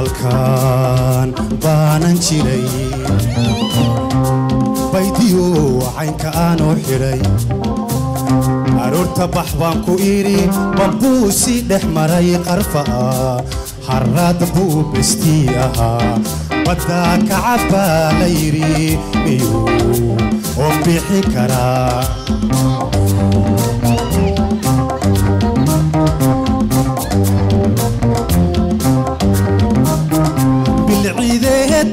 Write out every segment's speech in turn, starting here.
Kalgacalkan baanan jiray baydiyo caynka aanoo xidhay aroorta bax baan ku idhi bambuu si dhex maray qarfa ah harraad buu bestii ahaa baddaa kacabbaa la yidhi miyuu oo bixi karaa.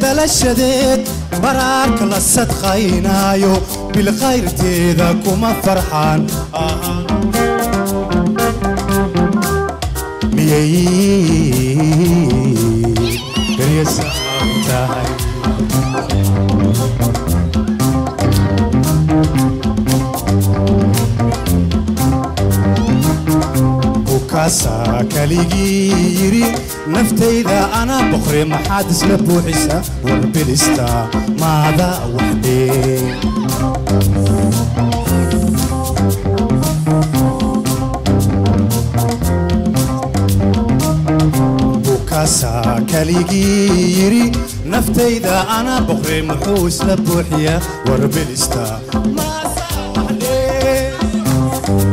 Dalashadeed baraarka la sadqaynaayo bilkhayrteeda kuma farxaan miyay beryasa tahay. Bukaasaa kaligii yidhi naftayda anaa boqre maxaad isla buuxisa warbilista maada waxdhee. Bukaasaa kaligii yidhi naftayda anaa boqre muxuu isla buuxiya warbilista maada waxdhee.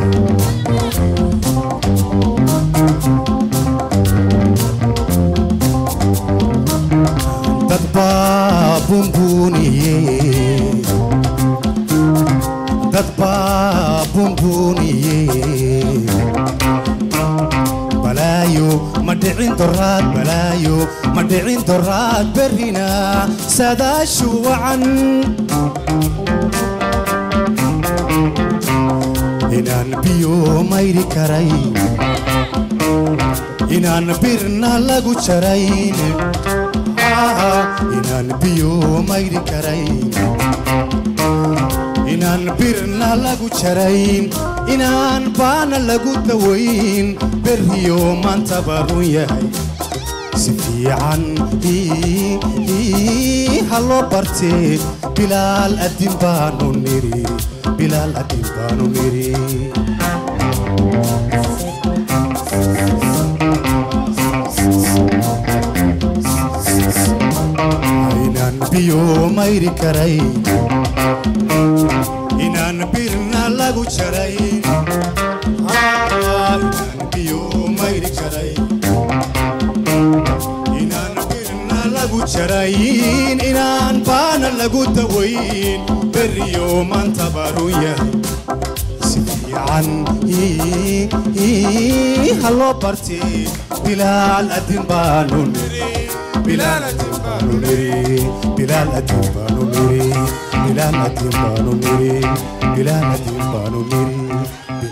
Dad baa bunbuniye balaayo ma dhicin doraad balaayo ma dhicin doraad berrina saadaashu wacan inaan biyo mayri karay inaan birna lagu jarayn inaan biyo mayri karayn inaan birna lagu jarayn inaan baana lagu dawayn berriyo maantaba run yahay si fiican ha loo bartee bilaal adin baanu niri bilaal adin baanu niri. Inaan biyo mayri karay inaan birna lagu jaray inaan biyo mayri karay inaan birna lagu jarayn inaan baana lagu dawayn berriyo maantaba run yahay si fiican ha loo bartee bilaal adin baanu niri bilaal adin baanu niri bilaal adin baanu niri bilaal adin baanu niri bilaal adin baanu niri.